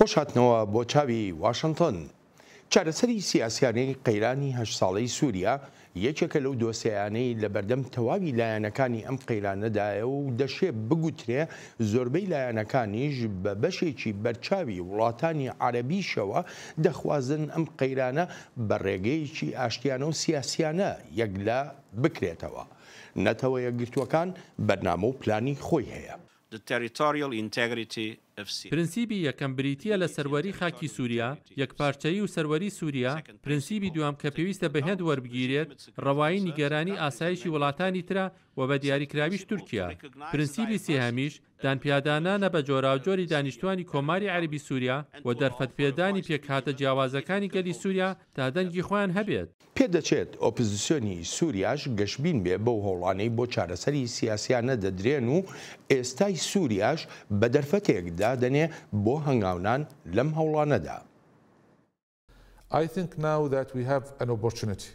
خۆش هاتنەوە بۆ چاوی واشنتۆن. چارەسەری سیاسیانەی قەیرانی هەشت ساڵەی سووریا یەکێکە لەو دۆسێیانەی لەبەردەم تەواوی لایەنەکانی ئەم قەیرانەدایە و دەشێ بگوترێ زۆربەی لایەنەکانیش بە بەشێکی بەرچاوی وڵاتانی عەرەبیشەوە دەخوازن ئەم قەیرانە بە ڕێگەیەکی ئاشتیانە و سیاسیانە یەکلا بکرێتەوە. نەتەوە یەکگرتووەکان بەرنامە و پلانی خۆی هەیە. The territorial integrity of Syria. پرنسیبی یەکەم بریتییە لە سەروەری خاکی سوریا، یەکپارچەیی و سەروەری سوریا، پرنسیبی دووەم کە پێویستە بە هێند وەربگیرێت، ڕەوایی نیگەرانی ئاسایشی وڵاتانی ترە و بە دیاریکراویش تورکیا. پرنسیبی سێهەمیش دانپیادانانە بە جۆراوجۆری دانیشتوانی کۆماری عەرەبی سوریا و دەرفەتپێدانی پێکهاتە جیاوازەکانی گەلی سوریا تا دەنگی خۆیان هەبێت. پێدەچێت ئۆپزسیۆنی سوریاش گەشبین بێ بەو هەوڵانەی بۆ چارەسەری سیاسیانە دەدرێن و ئێستای سوریاش بە دەرفەتێک دادەنێ بۆ هەنگاونان لەم هەوڵانەدا. I think now that we have an opportunity.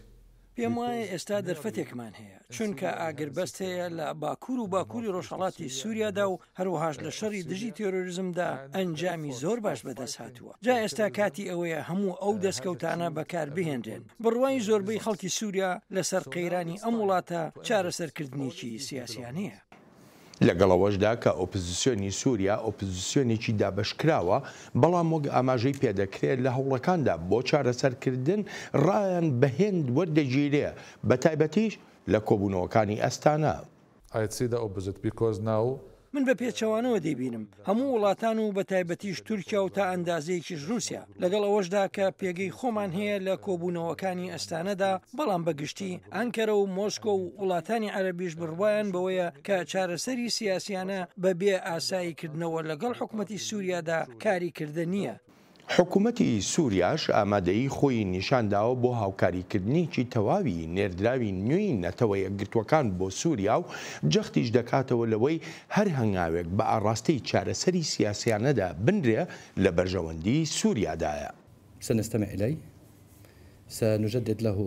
پێم وایە ئێستا دەرفەتێکمان هەیە، چونکە ئاگربەست هەیە لە باکوور و باکووری ڕۆژهەڵاتی سووریادا و هەروەهاش لە شەڕی دژی تێرۆریزمدا ئەنجامی زۆر باش بەدەست هاتووە. جا ئێستا کاتی ئەوەیە هەموو ئەو دەستکەوتانە بەکار بهێنرێن. بڕوای زۆربەی خەڵکی سووریا لەسەر قەیرانی ئەم وڵاتە چارەسەرکردنێکی سیاسیانەیە. لەگەڵ ئەوەشدا کە ئۆپزسیۆنی سووریا ئۆپزسیۆنێکی دابەشکراوە، بەڵام وەک ئاماژەی پێدەکرێت لە هەوڵەکاندا بۆ چارەسەرکردن ڕایان بە هێند وەردەگیرێ، بەتایبەتیش لە کۆبوونەوەکانی ئەستانە. I'd see the opposite because now. من بە پێچەوانەوە دەیبینم، هەموو وڵاتان و بەتایبەتیش تورکیا و تا ئەندازەیەکیش رووسیا، لەگەڵ ئەوەشدا کە پێگەی خۆمان هەیە لە کۆبوونەوەکانی ئەستانەدا، بەڵام بە گشتی ئەنکەرە و مۆسکۆ و وڵاتانی عەرەبیش بڕوایان بەوەیە کە چارەسەری سیاسیانە بە بێ ئاساییکردنەوە لەگەڵ حکومەتی سووریادا کاری کردە نییە. حکومەتی سوریاش ئامادەیی خۆی نیشانداوە بۆ هاوکاریکردنێکی تەواوی نێردراوی نوێی نەتەوە یەکگرتووەکان بۆ سوریا و جەختیش دەکاتەوە لەوەی هەر هەنگاوێک بە ئاڕاستەی چارەسەری سیاسیانەدا بنرێ لە بەرژەوەندی سوریادایە. سنستمع الیه سنجدد له.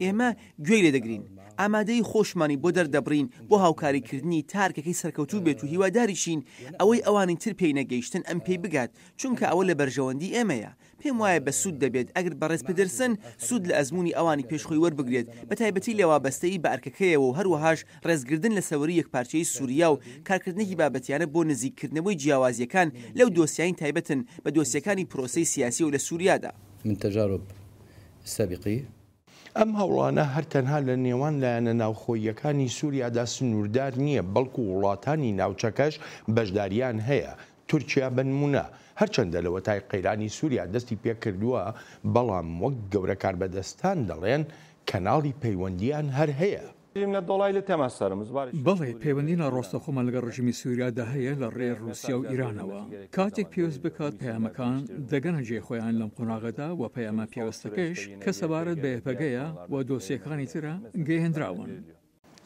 ئێمە گوێی لێدەگرین، ئامادەیی خۆشمانی بۆ دەردەبڕین بۆ هاوکاریکردنی تا ئەرکەکەی سەرکەوتوو بێت و هیواداریشین ئەوەی ئەوانی تر پێی نەگەیشتن ئەم پێی بگات، چونکە ئەوە لە بەرژەوەندی ئێمەیە. پێم وایە بەسوود دەبێت ئەگەر بەڕێز پدرسن سوود لە ئەزموونی ئەوانی پێش خۆی وەربگرێت، بەتایبەتی لە وابەستەیی بە ئەرکەکەیەوە و هەروەهاش ڕێزگردن لە سەروەری یەکپارچەیی سوریا و کارکردنێکی بابەتیانە بۆ نزیککردنەوەی جیاوازییەکان لەو دۆسیانەی تایبەتن بە دۆسیەکانی پرۆسەی سیاسیەوە لە سوریادا. من تجارب سابقیه. ئەم هەوڵانە هەر تەنها لە نێوان لایەنە ناوخۆییەکانی سوریادا سنووردار نییە، بەڵکو وڵاتانی ناوچەکەش بەشدارییان هەیە، تورکیا بە نموونە، هەرچەندە لەوەتای قەیرانی سوریا دەستی پێکردووە، بەڵام وەک گەورە کاربەدەستان دەڵێن کەناڵی پەیوەندییان هەر هەیە. بەڵێ، پەیوەندی ناڕاستەوخۆمان لەگەڵ ڕژێمی سوریادا هەیە لە ڕێی ڕووسیا و ئیرانەوە. کاتێک پێویست بکات پەیامەکان دەگەنە جێی خۆیان لەم قۆناغەدا و پەیامە پێوستەکەش کە سەبارەت بە یەپەگەیە و دۆسیەکانی ترە گەیەنراون.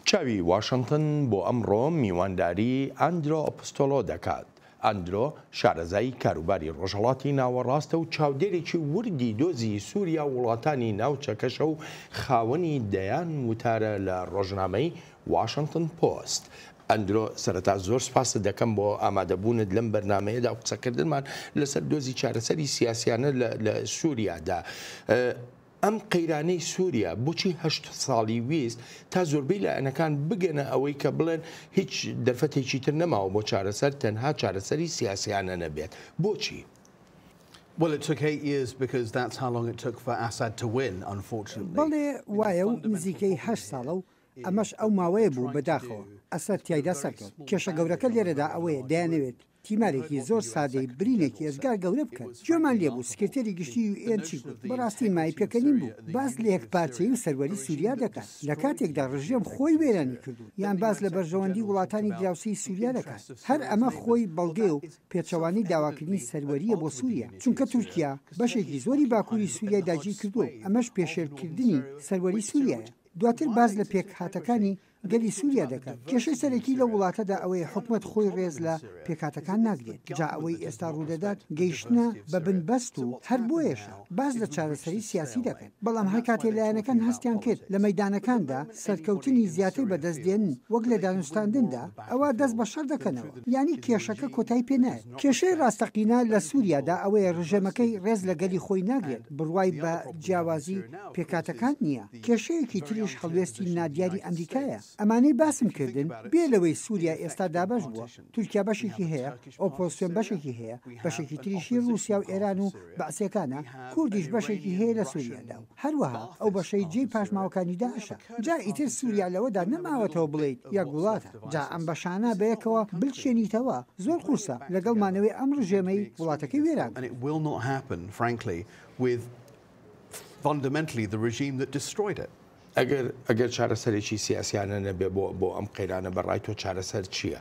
چاوی واشنتن بۆ ئەمڕۆ میوانداری ئەندرۆ ئەپستۆلۆ دەکات. ئەندرۆ شارەزای کاروباری ڕۆژهەڵاتی ناوەڕاستە و چاودێرێکی وردی دۆزی سوریا و وڵاتانی ناوچەکەشە و خاوەنی دەیان وتارە لە ڕۆژنامەی واشنتن پۆست. ئەندرۆ سەرەتا زۆر سوپاست دەکەم بۆ ئامادەبوونت لەم بەرنامەیەدا و قسەکردنمان لەسەر دۆزی چارەسەری سیاسیانە لە سوریادا. ئەم قەیرانەی سوریا بۆچی هەشت ساڵی ویست تا زۆربەی لایەنەکان بگەنە ئەوەی کە بڵێن هیچ دەرفەتێکی تر نەماوە بۆ چارەسەر تەنها چارەسەری سیاسیانە نەبێت بۆچی؟ Well, it took 8 years because that's how long it took for Assad to win, unfortunately. بەڵێ وایە و نزیکەی هەشت ساڵە و ئەمەش ئەو ماوەیە بوو بەداخەوە ئەسەد تیایدا سەرکەوت. کێشە گەورەکە لێرەدا ئەوەیە دەیانەوێت تیمارێکی زۆر سادەی برینێکی ئێجگار گەورە بکەن. گوێمان لێبوو سکرتێری گشتی یو ئێن چی گوت، بەڕاستی مایەی پێکەنین بوو. باس لە یەکپارچەیی و سەروەری سوریا دەکات لە کاتێکدا ڕژێم خۆی وێرانی کردوون، یان باس لە بەرژەوەندی وڵاتانی دراوسێی سوریا دەکات. هەر ئەمە خۆی بەڵگەیە و پێچەوانەی داواکردنی سەروەرییە بۆ سوریا، چونکە تورکیا بەشێکی زۆری باکووری سوریای داگیرکردووە و ئەمەش پێشێلکردنی سەروەری سوریایە. دواتر باس لە پێکهاتەکانی. گەلی سووریا دەکات. کێشەی سەرەکی لەو وڵاتەدا ئەوەیە حکومەت خۆی ڕێز لە پێکهاتەکان ناگرێت، جا ئەوەی ئێستا ڕوودەدات گەیشتنە بە بنبەست و هەر بۆیەشە باس لە چارەسەری سیاسی دەکەن. بەڵام هەر کاتێ لایەنەکان هەستیان کرد لە مەیدانەکاندا سەرکەوتنی زیاتر بەدەست دێنن وەک لە دانوستاندندا، ئەوا دەست بە شەڕ دەکەنەوە. یانی کێشەکە کۆتایی پێ نایەت. کێشەی ڕاستەقینە لە سووریادا ئەوەیە ڕژێمەکەی ڕێز لە گەلی خۆی ناگرێت، بڕوای بە جیاوازی پێکهاتەکان نییە. کێشەیەکی تریش هەڵوێستی نادیاری ئەمریکایە. ئەمانەی باسم کردن، بێ لەوەی سووریا ئێستا دابەش بووە، تورکیا بەشێکی هەیە، ئۆپۆزسیۆن بەشێکی هەیە، بەشێکی تریش هی ڕووسیا و ئێران و بەعسییەکانە، کوردیش بەشێکی هەیە لە سووریادا و هەروەها ئەو بەشەی جێی پاشماوەکانی داعشە. جا ئیتر سووریا لەوەدا نەماوەتەوە بڵێیت یەک وڵاتە. جا ئەم بەشانە بەیەکەوە بلکێنیتەوە زۆر قورسە، لەگەڵ مانەوەی ئەم ڕژێمەی وڵاتەکەی وێران کرد. Fundamentally the regime that destroyed it. ئەگەر ئەگەر چارەسەرێکی سیاسیانە نەبێ بۆ بۆ ئەم قەیرانە بە ڕای تۆ چارەسەر چییە؟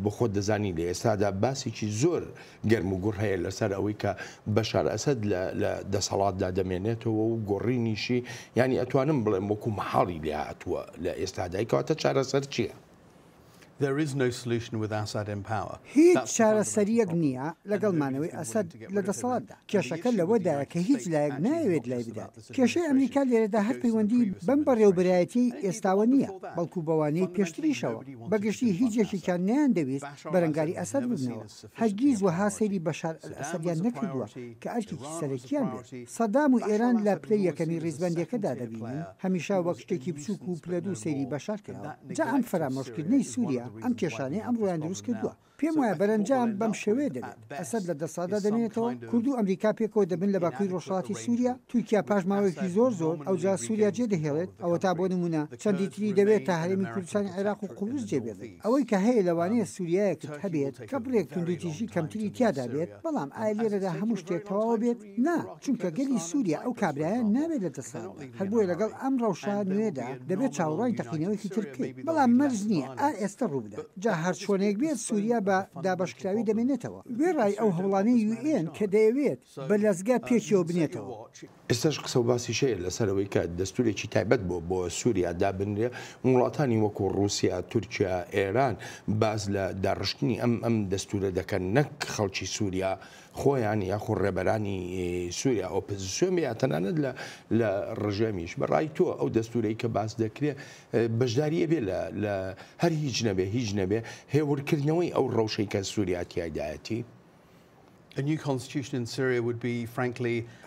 بۆ خۆت دەزانی لە ئێستادا باسێکی زۆر گەرم و گوڕ هەیە لەسەر ئەوەی کە بەشار ئەسەد لە لە دەسەڵاتدا دەمێنێتەوە و گۆڕینیشی یانی ئەتوانم بڵێم وەکو مەحاڵی لێ هاتووە لە ئێستادای کەواتە چارەسەر چییە؟ There is no solution with Assad in power. هیچ چارەسەرییەک نییە لەگەڵ مانەوەی ئەسەد لە دەسەڵاتدا. کێشەکە لەوەدایە کە هیچ لایەک نایەوێت لای بدات. کێشەی ئەمریکا لێرەدا هەر پەیوەندی بەم بەڕێوەبەرایەتیەی ئێستاوە نییە، بەڵکو بەوانەی پێشتریشەوە. بەگشتی هیچ یەکێکیان نەیاندەویست بەرەنگاری ئەسەد ببنەوە. هەرگیز وەها سەیری بەشار ئەلئەسەدیان نەکردووە کە ئەرکێکی سەرەکییان بێت. سەدام و ئێران لە پلەی یەکەمی ڕیزبەندیەکەدا دەبینین، هەمیشە وەک شتێکی بچووک و پلە دوو سەیری بەشار کراوە. جا ئەم فەرامۆشکردنەی سووریا ئەم کێشانەی ئەمڕۆیان دروست کردووە. پێم وایە بەرەنجام بەم شێوەیە دەبێت، ئەسەد لە دەسەڵاتدا دەمێنێتەوە، کورد و ئەمریکا پێکەوە دەبن لە باکووری ڕۆژهەڵاتی سووریا، تورکیا پاش ماوەیەکی زۆر زۆر ئەوجا سووریا جێدەهێڵێت، ئەوەتا بۆ نموونە چەندی تری دەوێت تا هەرێمی کوردستانی عێراق و قوبرس جێبێڵێت. ئەوەی کە هەیە لەوانەیە سووریایەکت هەبێت کە بڕێک توندوتیژی کەمتری تیادا بێت، بەڵام ئایا لێرەدا هەموو شتێک تەواو بێت؟ نا، چونکە گەلی سووریا ئەو کابرایە ناوێت لە دەسەڵاتدا، هەر بۆیە لەگەڵ ئەم ڕەوشە نوێدا دەبێت چاوەڕوانی تەقینەوەیەکی تر بکەین، بەڵام مەرج نییە ئا ئێستە ڕووبدات. جا هەرچۆنێک بێت سووریا بە دابەشکراوی دەمێنێتەوە، وێڕای ئەو هەوڵانەی یوئێن کە دەیەوێت بە لەزگە پێکیەوە بنێتەوە. ئێستاش قسە و باسیش هەیە لەسەر ئەوەی کە دەستوورێکی تایبەت بۆ بۆ سووریا دابنرێ، وڵاتانی وەکو ڕووسیا، تورکیا، ئێران باس لە داڕشتنی ئەم ئەم دەستوورە دەکەن نەک خەڵکی سووریا خۆیان یاخۆ ڕێبەرانی سووریا ئۆپۆزیسیۆن بێ یا تەنانەت لە لە ڕژێمیش. بە ڕای تۆ ئەو دەستوورەی کە باس دەکرێ بەشداری ئەبێ لە لە هەر هیچ نەبێ هیچ نەبێ هێورکردنەوەی ئەو ڕەوشەی کە سووریا تیایدایەتی؟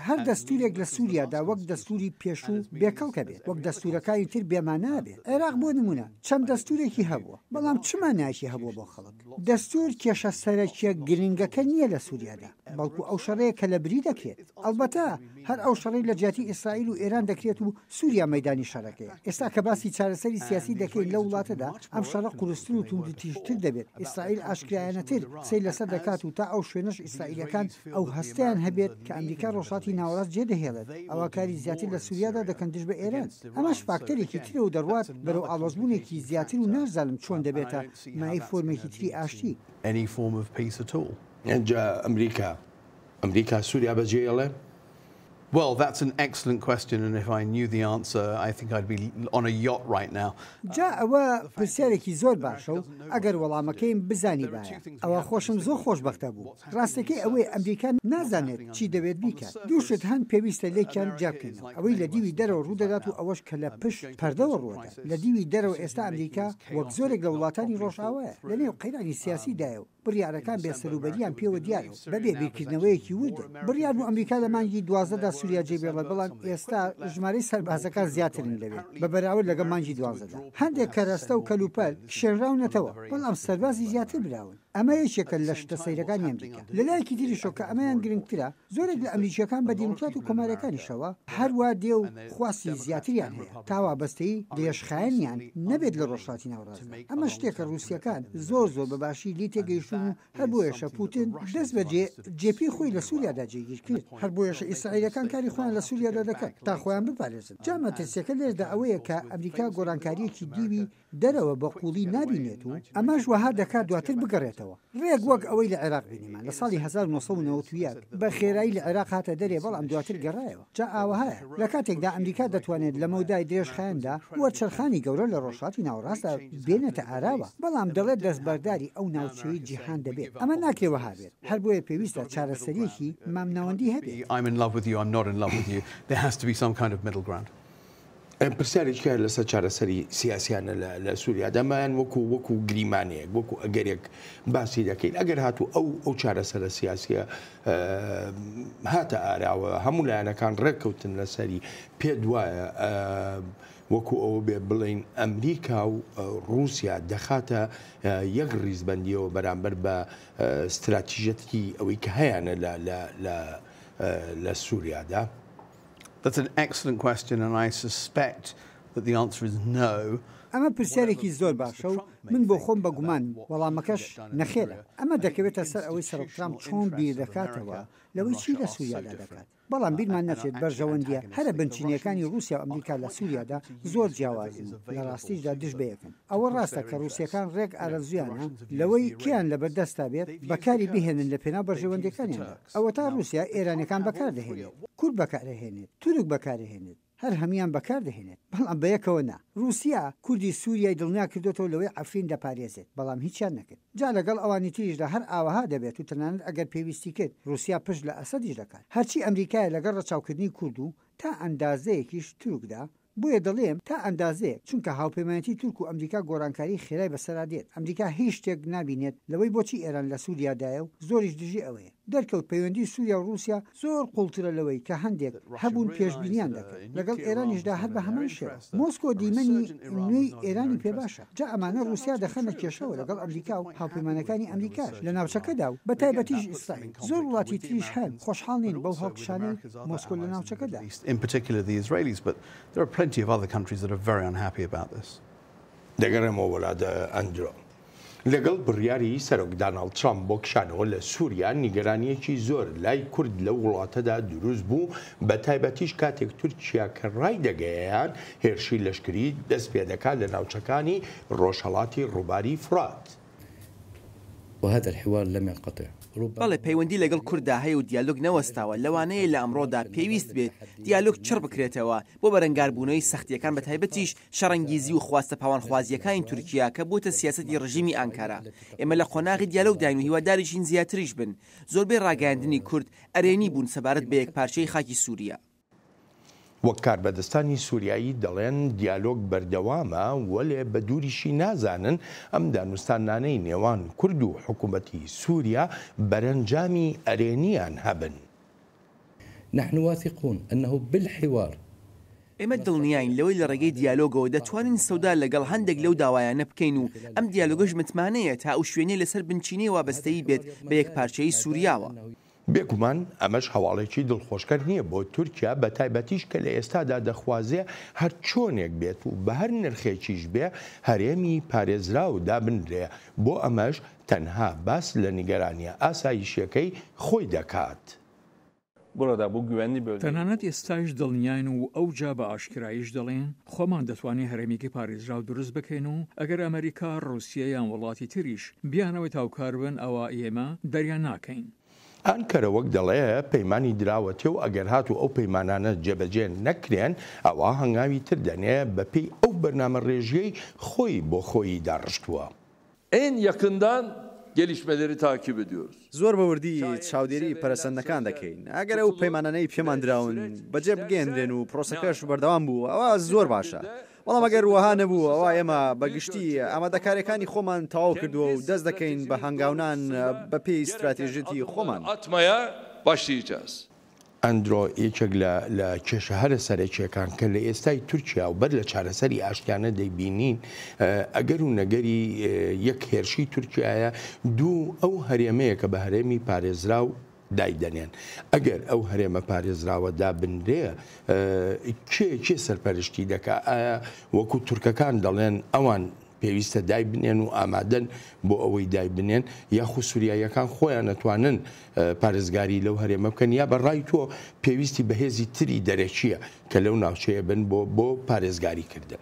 هەر دەستوورێک لە سووریادا وەک دەستووری پێشوو بێ کەڵکە بێت، وەک دەستوورەکانی تر بێ مانا بێت. عێراق بۆ نموونە چەند دەستوورێکی هەبووە، بەڵام چ مانایەکی هەبووە بۆ خەڵک؟ دەستوور کێشە سەرەکییە گرنگەکە نییە لە سووریادا، بەڵکو ئەو شەڕەیە کە لەبری دەکرێت. ئەڵبەتە هەر ئەو شەڕەی لە جیاتی ئیسرائیل و ئێران دەکرێت و سووریا مەیدانی شەڕەکەیە. ئێستا کە باسی چارەسەری سیاسی دەکەین لەو وڵاتەدا، ئەم شەڕە قورستر و توندوتیژتر دەبێت. ئیسرائیل ئاشکرایانەتر قسەی لەسەر دەکات و تا ئەو شوێنەش ئیسرائیلییەکان ئەو هەستەیان هەبێت کە ئەمریکا ڕۆژهەڵاتی ناوەڕاست جێدەهێڵێت، ئەوا کاری زیاتر لە سووریادا دەکەن دژ بە ئێران. ئەمەش فاکتەرێکی ترە و دەڕوات بەرەو ئاڵۆزبوونێکی زیاتر و ناشزانم چۆن دەبێتە مایەی فۆرمێکی تری ئاشتی. جا ئەمریکا ئەمریکا سووریا بەجێیەڵێ؟ Well, that's an excellent question and if I knew the answer, I think I'd be on a yacht right now. جا ئەوە پرسیارێکی زۆر باشە و ئەگەر وەڵامەکەیم بزانیبایە ئەوا خۆشم زۆر خۆشبەخت دەبووم. ڕاستەکەی ئەوەیە ئەمریکا نازانێت چی دەوێت بیکات. دوو شت هەن پێویستە لێکیان جیابکەینەوە، ئەوەی لە دیوی دەرەوە ڕوودەدات و ئەوەش کە لە پشت پەردەوە ڕووەدات. لە دیوی دەرەوە ئێستا ئەمریکا وەک زۆرێک لە وڵاتانی ڕۆژئاوایە لەنێو قەیرانی سیاسیدایە و بڕیارەکان بێ سەروبەرییان پێوە دیارە و بەبێ بیرکردنەوەیەکی وردن. بڕیار بوو ئەمریکا لە مانگی 12 دا سوریا جێبێڵێت، بەڵام ئێستا ژمارەی سەربازەکان زیاترن لەوێ بە بەراورد لەگەڵ مانگی 12 دا. هەندێک کەرەستە و کەلوپەل کشێنراونەتەوە، بەڵام سەربازی زیاتر براون. ئەمە یەکێکە لە شتە سەیرەکانی ئەمریکا. لە لایەکی تریشەوە کە ئەمەیان گرنگترە، زۆرێک لە ئەمریکییەکان بە دیموکرات و کۆمارییەکانیشەوە هەروا دێ و خواستی زیاتریان هەیە تا وابەستەیی درێژخایەنیان نەبێت لە ڕۆژهەڵاتی ناوەڕاستدا. ئەمە شتێکە ڕووسییەکان زۆر زۆر بە باشی لێی تێگەیشتوون و هەر بۆیەشە پوتن دەست بەجێ جێپێی خۆی لە سووریادا جێگیر کرد. هەر بۆیەشە ئیسرائیلەکان کاری خۆیان لە سووریادا دەکەن تا خۆیان بپارێزن. جا مەترسییەکە لێرەدا ئەوەیە کە ئەمریکا گۆڕانکارییەکی دیوی دەرەوە بە قووڵی نابینێت و ئەمەش وەها دەکات دواتر بگەڕێتەوە. ڕێک وەک ئەوەی لە عێراق بینیمان لە ساڵی 1991 بە خێرایی لە عێراق هاتە دەرێ بەڵام دواتر گەڕایەوە. جا ئاوەهایە لە کاتێکدا ئەمریکا دەتوانێت لە مەودای درێژخایەندا وەرچەرخانی گەورە لە ڕۆژهەڵاتی ناوەڕاستدا بێنێتە ئاراوە، بەڵام دەڵێت دەستبەرداری ئەو ناوچەیەی جیهان دەبێت. ئەمە ناکرێ وەها بێت. هەر بۆیە پێویستە چارەسەرییەکی مامناوەندی هەبێت. پرسیارێکی هەیە لەسەر چارەسەری سیاسیانە لە سووریا دەمان وەکو وەکو گریمانەیەک وەکو ئەگەرێک باسی دەکەین ئەگەر هاتوو ئەو ئەو چارەسەرە سیاسیە هاتە ئاراوە هەموو لایەنەکان ڕێککەوتن لەسەری پێت وایە وەکو ئەوە بێ بڵین ئەمریکا و رووسیا دەخاتە یەک ڕیزبندیەوە بەرامبەر بە ستراتیژەتی ئەوەی کە هەیەە لە سووریادا؟ That's an excellent question and I suspect that the answer is no. ئەمە پرسیارێکی زۆر باشە و من بۆ خۆم بە گومانم وەڵامەکەش نەخێرە. ئەمە دەکەوێتە سەر ئەوەی سەرۆک ترامپ چۆن بیردەکاتەوە لەوەی چی لە سوریادا دەکات. بەڵام بیرمان نەچێت بەرژەوەندییە هەرە بنچینەیەکانی ڕووسیا و ئەمریکا لە سوریادا زۆر جیاوازن و لە ڕاستیشدا دژ بەیەکن. ئەوە ڕاستە کە ڕووسەکان ڕێک ئارەزوویانە لەوەی کێیان لەبەردەستا بێت بەکاری بهێنن لە پێناو بەرژەوەندییەکانیاندا. ئەوەتا ڕووسیا ئێرانیەکان بەکاردەهێنێت، کورد بەکارئەهێنێت، تورک بەکارئەهێنێت، هەر هەموویان بەکاردەهێنێت، بەڵام بەیەکەوە نا. ڕووسیا کوردی سوریای دڵنیا کردۆتەوە لەوەی عەفرین دەپارێزێت، بەڵام هیچیان نەکرد. جا لەگەڵ ئەوانی تریشدا هەر ئاوەها دەبێت و تەنانەت ئەگەر پێویستی کرد ڕووسیا پشت لە ئەسەدیش دەکات. هەرچی ئەمریکایە لەگەڵ ڕەچاوکردنی کورد و تا ئەندازەیەکیش تورکدا، بۆیە دەڵێم تا ئەندازەیەک، چونکە هاوپەیمانێتی تورک و ئەمریکا گۆڕانکاری خێرای بەسەرا دێت، ئەمریکا هیچ شتێک نابینێت لەوەی بۆچی ئێران لە سوریادایە و زۆریش دژی ئەوەیە. دەرکەوت پەیوەندی سوریا و ڕوسیا زۆر قوڵترە لەوەی کە هەندێک هەبوون پێشبینیان دەکرد، لەگەڵ ئێرانیشدا هەر بە هەمان شێوە. مۆسکۆ دیمەنی نوێی ئێرانی پێ باشە. جا ئەمانە ڕوسیا دەخەنە کێشەوە لەگەڵ ئەمریکا و هاوپەیمانەکانی ئەمریکاش لە ناوچەکەدا و بە تایبەتیش ئیسرائیل. زۆر وڵاتی تریش هەن خۆشحاڵ نین بەو هەڵکشانەی مۆسکۆ لە ناوچەکەدا. دەگەڕێمەوە وەلات ئەندرۆ. لەگەڵ بڕیاری سەرۆک داناڵد ترامپ بۆ کشانەوە لە سوریا نیگەرانییەکی زۆر لای کورد لەو وڵاتەدا دروست بوو، بەتایبەتیش کاتێک تورکیا کە ڕایدەگەیاند هێرشی لەشکری دەستپێدەکات لە ناوچەکانی ڕۆژهەڵاتی ڕووباری فورات. وهذا الحوار لم ينقطع ربما. بەڵێ پەیوەندی لەگەڵ کورددا هەیە و دیالۆگ نەوەستاوە، لەوانەیە لە ئەمڕۆدا پێویست بێت دیالۆگ چڕ بکرێتەوە بۆ بەرەنگاربوونەوەی سەختییەکان بەتایبەتیش شەڕەنگیزی و خواستە پاوانخوازییەکانی تورکیا کە بووتە سیاسەتی ڕژیمی ئانکارا. ئێمە لە قۆناغی دیالۆگداین و هیواداریشین زیاتریش بن. زۆربەی ڕاگەیاندنی کورد ئەرێنی بوون سەبارەت بە یەکپارچەیی خاکی سوریا. وەک کاربەدەستانی سوریایی دەڵێن دیالۆگ بەردەوامە، وەلێ بە دووریشی نازانن ئەم دانوستاندنانەی نێوان کورد و حکومەتی سوریا بەرەنجامی ئەرێنییان هەبن. نحن واثقون انه بالحوار. ئێمە دڵنیاین لەوەی لە ڕێگەی دیالۆگەوە دەتوانین سەودا لەگەڵ هەندێک لەو داوایانە بکەین و ئەم دیالۆگەش متمانەیە تا ئەو شوێنەی لەسەر بنچینەی وابەستەیی بێت بە یەکپارچەیی سوریاوە. بێگومان ئەمەش هەواڵێکی دڵخۆشکەر نییە بۆ تورکیا، بەتایبەتیش کە لە ئێستادا دەخوازێ هەر چۆنێک بێت و بە هەر نرخێکیش بێ هەرێمی پارێزراو دابنرێ، بۆ ئەمەش تەنها باس لە نیگەرانییە ئاسایشییەکەی خۆی دەکات. تەنانەت ئێستایش دڵنیاین و ئەوجا بە ئاشکراییش دەڵێین خۆمان دەتوانین هەرێمێکی پارێزراو دروست بکەین و ئەگەر ئەمەریکا، ڕووسیە یان وڵاتی تریش بیانەوێت هاوکار بن ئەوا ئێمە دەریان ناکەین. ئانکەرە وەک دەڵێ پەیمانی دراوەتێ و ئەگەر هاتوو ئەو پەیمانانە جێبەجێ نەکرێن ئەوا هەنگاوی تر دەنێ بەپێی ئەو بەرنامە ڕێژیەی خۆی بۆ خۆیی داڕشتووە. En yakından gelişmeleri takip ediyoruz. زۆر بە وردی چاودێری پەرەسەندنەکان دەکەین. ئەگەر ئەو پەیمانانەی پێمان دراون بەجێ بگەیەنرێن و پرۆسەکەش بەردەوام بوو، ئەوا زۆر باشە. بەڵام ئەگەر وەها نەبوو، ئەوا ئێمە بە گشتی ئامادەکارییەکانی خۆمان تەواو کردووە و دەست دەکەین بە هەنگاونان بەپێی ستراتیژیەتی خۆمان. Atmaya başlayacağız. ئەندرۆ، یەکێک لە لە کێشە هەرە سەرەکییەکان کە لە ئێستای تورکیا و بەر لە چارەسەری ئاشتیانە دەیبینین، ئەگەر و نەگەری یەک هێرشی تورکیایە، دوو ئەو هەرێمەیە کە بە هەرێمی پارێزراو دایدەنێن. ئەگەر ئەو هەرێمە پارێزراوە دابنرێ، کێ کێ سەرپەرشتی دەکا؟ ئایا وەکو تورکەکان دەڵێن ئەوان پێویستە دایبنێن و ئامادەن بۆ ئەوەی دایبنێن، یاخو سوریاییەکان خۆیان ئەتوانن پارێزگاری لەو هەرێمە بکەن، یا بە ڕای تۆ پێویستی بە هێزی تری دەرەکییە کە لەو ناوچەیە بن بۆ بۆ پارێزگاری کردن؟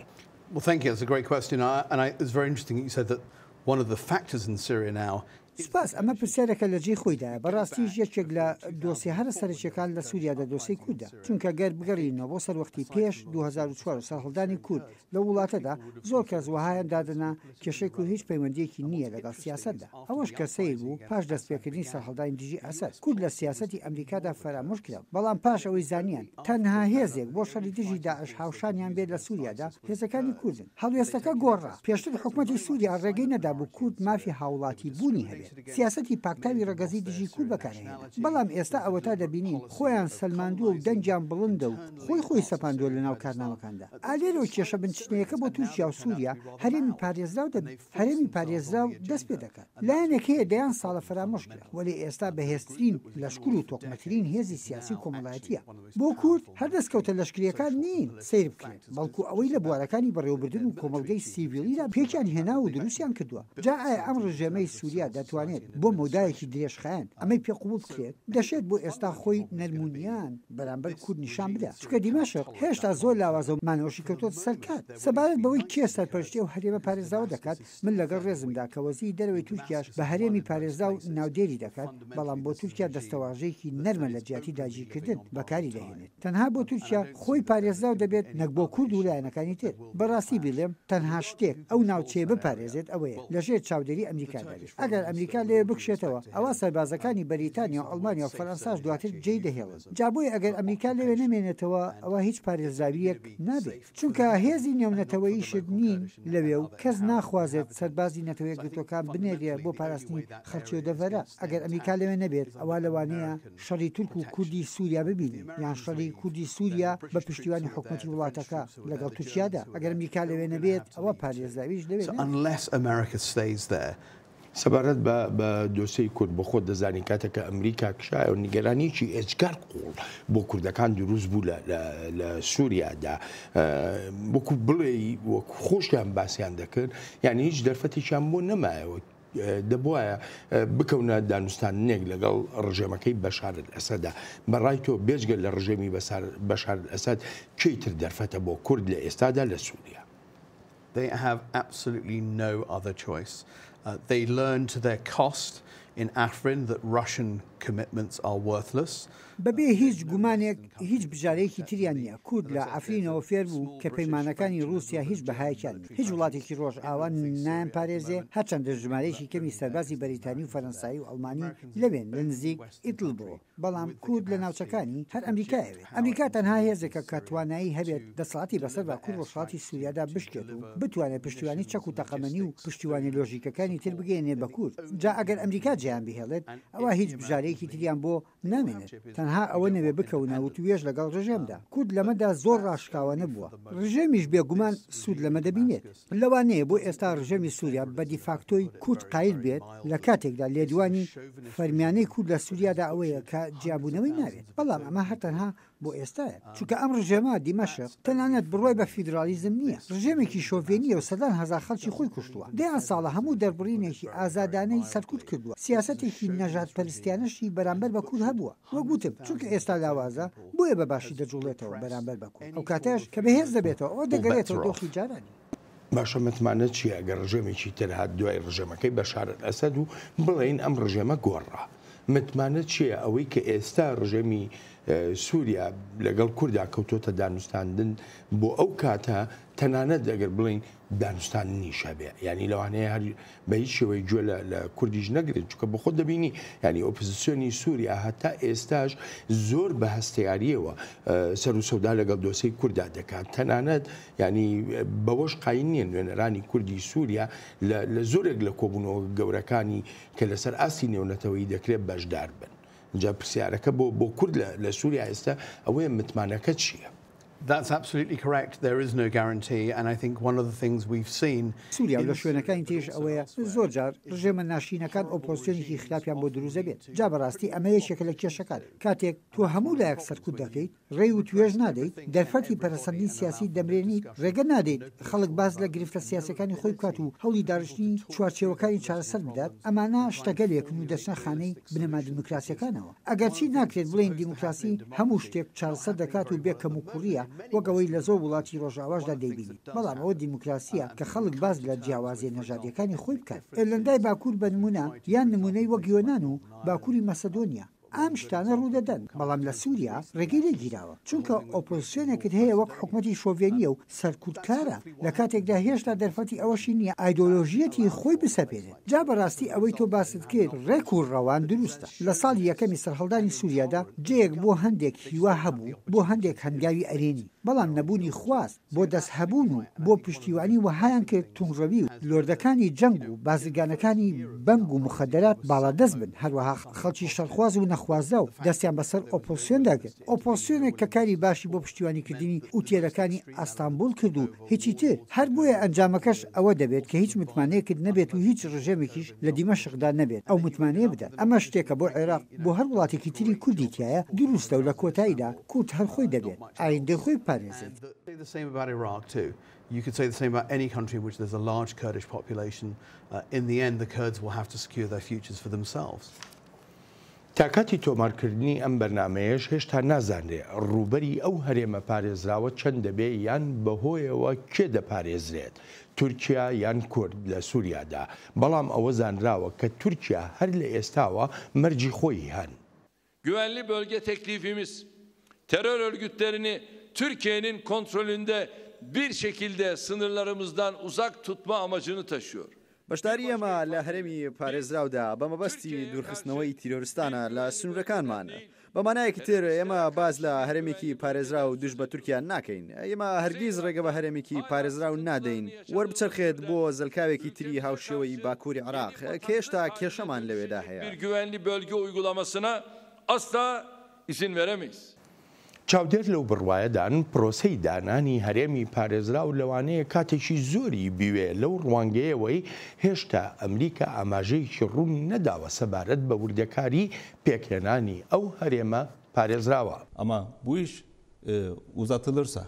Well, thank you. That's a great question. I, and I, it's very interesting that you said that one of the factors in Syria now سوپاس، ئەمە پرسیارێکە لە جێی خۆیدایە، بەڕاستیش یەکێک لە دۆسیە هەرە سەرەکییەکان لە سوریادا دۆسیەی کوردە، چونکە گەر بگەڕێینەوە بۆ سەروەختی پێش 2004 و سەرهەڵدانی کورد لەو وڵاتەدا، زۆر کەس وەهایان دادەنا کێشەی کورد هیچ پەیوەندییەکی نییە لەگەڵ سیاسەتدا. ئەوەش کە سەیر بوو پاش دەستپێکردنی سەرهەڵدانی دژی ئەسەد، کورد لە سیاسەتی ئەمریکادا فەرامۆش کرا، بەڵام پاش ئەوەی زانیان تەنها هێزێک بۆ شەڕی دژی داعش هاوشانیان بێت لە سوریادا هێزەکانی کوردن، هەڵوێستەکە گۆڕا. پێشتر حکومەتی سوریا ڕێگەی نەدابوو کورد مافی هاوڵاتی بوونی هەبێت، سیاسەتی پاکتاوی ڕەگەزی دژی کورد بەکارئەهێنا، بەڵام ئێستا ئەوەتا دەبینین خۆیان سەلماندووە و دەنگیان بڵندە و خۆی خۆی سەپاندووە لەناو کارنامەکاندا. ئا لێرەوە کێشە بنچینەیەکە بۆ تورکیا و سوریا هەرێمی پارێزراو دەبێت. هەرێمی پارێزراو دەست پێ دەکات. لایەنێک هەیە دەیان ساڵە فەرامۆش کرا، وەلێ ئێستا بەهێزترین لەشکر و تۆکمەترین هێزی سیاسی و کۆمەڵایەتییە. بۆ کورد هەر دەستکەوتە لەشکرییەکان نین سەیر بکرێن، بەڵکو ئەوەی لە بوارەکانی بەڕێوەبردن و کۆمەڵگەی سیڤیلیدا پێکیان هێناو و دروستیان کردووە. جا ئایا ئەم ڕژێمەی سوریا دەتوانێت بۆ مەودایەکی درێژخایەن ئەمەی پێ قبوڵ بکرێت؟ دەشێت بۆ ئێستا خۆی نەرمونیان بەرامبەر کورد نیشان بدا، چونکە دیمەشق هێشتا زۆر لاوازە و مانەوەشی کەوتۆتە سەر کات. سەبارەت بەوەی کێ سەرپەرشتی ئەو هەرێمە پارێزراوە دەکات، من لەگەڵ ڕێزمدا کە وەزیری دەرەوەی تورکیاش بە هەرێمی پارێزراو ناودێری دەکات، بەڵام بۆ تورکیا دەستەواژەیەکی نەرمە لە جیاتی داگیرکردن بەکاری دەهێنێت. تەنها بۆ تورکیا خۆی پارێزراو دەبێت نەک بۆ کورد و لایەنەکانی تر. بەڕاستی بیڵێم تەنها شتێک ئەو ناوچەیە بپارێزێت ئەوەیە لەژێر چاودێری ئەمریکادا بێت. ئەگەر ئەمریکا لەوێ بکشێتەوە ئەوا سەربازەکانی بەریتانیا و ئەڵمانیا و فەرەنساش دواتر جێی دەهێڵن. جا بۆیە ئەگەر ئەمریکا لەوێ نەمێنێتەوە ئەوا هیچ پارێزراوییەک نابێت. چونکە هێزی نێونەتەوەییشت نین لەوێ و کەس ناخوازێت سەربازی نەتەوە یەکگرتووەکان بنێرێ بۆ پاراستنی خەڵکی ئەو دەڤەرە. ئەگەر ئەمریکا لەوێ نەبێت ئەوا لەوانەیە شەڕی تورک و کوردی سووریا ببینین یان شەڕی کوردی سووریا بە پشتیوانی حکومەتی وڵاتەکە لەگەڵ تورکیادا. ئەگەر ئەمریکا لەوێ نەبێت ئەوا پارێزراویش لەوێ نابێت. سەبارەت بە بە دۆسێی کورد بۆ خۆت دەزانی کاتێک کە ئەمریکا کشایەوە نیگەرانیەکی ئێجگار قوڵ بۆ کوردەکان دروست بوو لە لە لە سووریادا وەکو بڵێی وەکو خۆشیان باسیان دەکرد یعنی هیچ دەرفەتێکیان بۆ نەمایەوە دەبواە بکەونە دانوستاندنێک لەگەڵ ڕژێمەکەی بەشار ئەسەدا بەڕای تۆ بێجگە لە ڕژێمی بەشار ئەسەد کێی تر دەرفەتە بۆ کورد لە ئێستادا لە سووریا؟ They have absolutely no other choice. They learned to their cost in Afrin that Russian commitments are worthless. بەبێ هیچ گومانێک هیچ بژارەیەکی تریان نییە. کورد لە عەفرینەوە فێر بوو کە پەیمانەکانی ڕووسیا هیچ بەهایەکیان نییە. هیچ وڵاتێکی ڕۆژئاوا نایانپارێزێ، هەرچەندە ژمارەیەکی کەمی سەربازی بەریتانی و فەرەنسایی و ئەڵمانی لەوێن لە نزیک ئیدلبەوە. بەڵام کورد لە ناوچەکانی هەر ئەمریکایەوێت. ئەمریکا تەنها هێزێکە کە توانایی هەبێت دەسەڵاتی بەسەر باکور ڕۆژهەڵاتی سوریادا بشکێت و بتوانێت پشتیوانی چەک و تەقەمەنی و پشتیوانی لۆژیکەکانی تر بگەیەنێت بە کورد. جا ئەگەر ئەمریکا جێیان بهێڵێت ئەوا هیچ بژارەیەکی تریان بۆ نامێنێت تەنها ئەوە نەبێت بکەونە وتووێژ لەگەڵ ڕژێمدا. کورد لەمەدا زۆر ڕاشکاوانە بووە. ڕژێمیش بێگومان سوود لەمە دەبینێت. لەوانەیە بۆ ئێستا ڕژێمی سوریا بە دیفاکتۆی کورد قایل بێت، لە کاتێکدا لێدوانی فەرمیانەی کورد لە سوریادا ئەوەیە کە جیابوونەوەی ناوێت، بەڵام ئەمە هەر تەنها بۆ ئێستایە، چونکە ئەم ڕژێمە، دیمەشق، تەنانەت بڕوای بە فیدراڵیزم نییە، ڕژێمێکی شۆڤێنییە و سەدان هەزار خەڵکی خۆی کوشتووە، دەیان ساڵە هەموو دەربڕینێکی ئازادانەی سەرکوت کردووە، سیاسەتێکی نەژادپەرستیانەشی بەرامبەر بە کورد هەبووە. وەک وتم چونکە ئێستا لاوازە بۆیە بە باشی دەجوڵێتەوە بەرامبەر بە کورد، ئەوکاتەش کە بەهێز دەبێتەوە ئەوە دەگەرێتەوە دۆخی جارانی. باشە متمانەت چییە ئەگەر ڕژێمێکی تر هات دوای ڕژێمەکەی بەشار ئەسەد و بڵێین ئەم ڕژێمە گۆڕا؟ متمانەت چییە ئەوەی کە ئێستا ڕژێمی سووریا لەگەڵ کوردا کەوتۆتە دانوستاندن بۆ ئەو کاتە تەنانەت ئەگەر بڵێین دانوستاندنیش هەبێ یانی لەوانەیە هەر بە هیچ شێوەی گوێ لە لە کوردیش نەگرن چونکە بە خۆت دەبینی یانی ئۆپزسیۆنی سووریا هەتا ئێستاش زۆر بە هەستیاریەوە سەر و سەودا لەگەڵ دۆسەی کووردا دەکات تەنانەت ینی بەوەش قاین نییە نوێنەرانی کوردی سووریا لە زۆرێک لە کۆبوونەوە گەورەکانی کە لەسەر ئاستی نێونەتەوەیی دەکرێت بەشدار بن جا پرسیارەکە بۆ بۆ کورد لە سووریا ئێستا ئەوەیە متمانەکە چییە؟ That's absolutely correct. There is no guarantee and I think one of the things we've seen سوریا و لە شوێنەکانی تریش ئەوەیە زۆر جار ڕژێمە ناشرینەکان ئۆپۆزسیۆنێکی خراپیان بۆ دروست دەبێت جا بەڕاستی ئەمە یەکێکە لە کێشەکان کاتێک تۆ هەموو لایەک سەرکوت دەکەیت ڕێی وتوێژ نادەیت دەرفەتی پەرەسەندنی سیاسی دەمرێنیت ڕێگە نادەیت خەڵک باس لە گرفتە سیاسیەکانی خۆی بکات و هەوڵی داڕشتنی چوارچێوەکانی چارەسەر بدات ئەمانە شتەگەلێکن و دەچنە خانەی بنەما دیموکراسیەکانەوە. ئەگەرچی ناکرێت بڵێین دیموکراسی هەموو شتێک چارەسەر دەکات و بێ کەموکوڕییە. وەک ئەوەی لە زۆر وڵاتی ڕۆژئاواشدا دەیبینین، بەڵام ئەوە دیموکراسییە کە خەڵک باس لە جیاوازییە نەژادییەکانی خۆی بکات. ئێرلەندای باکوور بە نموونە، یان نموونەی وەک یۆنان و باکووری مەسەدۆنیا. ئەم شتانە ڕوودەدەن، بەڵام لە سووریا ڕێگەی لێ گیراوە، چونکە ئۆپۆزسیۆنێکت هەیە وەک حکومەتی شۆڤێنییە و سەرکوتکارە، لە کاتێکدا هێشتا دەرفەتی ئەوەشی نییە ئایدۆلۆژییەتی خۆی بسەپێنێت. جا بەڕاستی ئەوەی تۆ باست کرد ڕێک و ڕەوان دروستە. لە ساڵی یەکەمی سەرهەڵدانی سووریادا جێیەک بۆ هەندێک هیوا هەبوو، بۆ هەندێک هەنگاوی ئەرێنی، بەڵام نەبوونی خواست بۆ دەست هەبوون و بۆ پشتیوانی وەهایان کرد توندڕەوی و لۆردەکانی جەنگ و بازرگانەکانی بەنگ و موخەدەرات باڵادەست بن، هەروەها خەڵکی شەڕخواز و نەخوازراو دەستیان بەسەر ئۆپۆزسیۆندا گرت، ئۆپۆزسیۆنێک کە کاری باشی بۆ پشتیوانیکردنی ئوتێلەکانی ئەستانبوڵ کرد و هیچی تر، هەر بۆیە ئەنجامەکەش ئەوە دەبێت کە هیچ متمانەیەکت نەبێت و هیچ ڕژێمێکیش لە دیمەشقدا نەبێت ئەو متمانەیە بدات، ئەمە شتێکە بۆ عێراق بۆ هەر وڵاتێکی تری کوردی تیایە دروستە و لە کۆتاییدا کورد هەر خۆی دەبێت ئایندەی خۆی بپارێزێت. تا کاتی تۆمارکردنی ئەم بەرنامەیەش هێشتا نازانرێ ڕووبەری ئەو هەرێمە پارێزراوە چەند دەبێ یان بەهۆیەوە کێ دەپارێزرێت، تورکیا یان کورد لە سوریادا، بەڵام ئەوە زانراوە کە تورکیا هەر لە ئێستاوە مەرجی خۆی هەن. Güvenli bölge teklifimiz, terör örgütlerini Türkiye'nin kontrolünde bir şekilde sınırlarımızdan uzak tutma amacını taşıyor. بەشداری ئێمە لە هەرێمی پارێزراودا بە مەبەستی دوورخستنەوەی تیرۆرستانە لە سنوورەکانمان. بە مانایەکی تر ئێمە باس لە هەرێمێکی پارێزراو دژ بە تورکیا ناکەین. ئێمە هەرگیز ڕێگە بە هەرێمێکی پارێزراو نادەین وەربچەرخێت بۆ زەلکاوێکی تری هاوشێوەی باکووری عێراق کە هێشتا کێشەمان لەوێدا هەیە. Bir güvenli bölge uygulamasına asla izin veremeyiz. چاودێر لەو بڕوایەدان پرۆسەی دانانی هەرێمی پارێزراو لەوانەیە کاتێکی زۆری بیوێ لەو ڕوانگەیەوەی هێشتا ئەمریکا ئاماژەیەکی ڕوونی نەداوە سەبارەت بە وردەکاری پێکهێنانی ئەو هەرێمە پارێزراوە. Ama bu iş uzatılırsa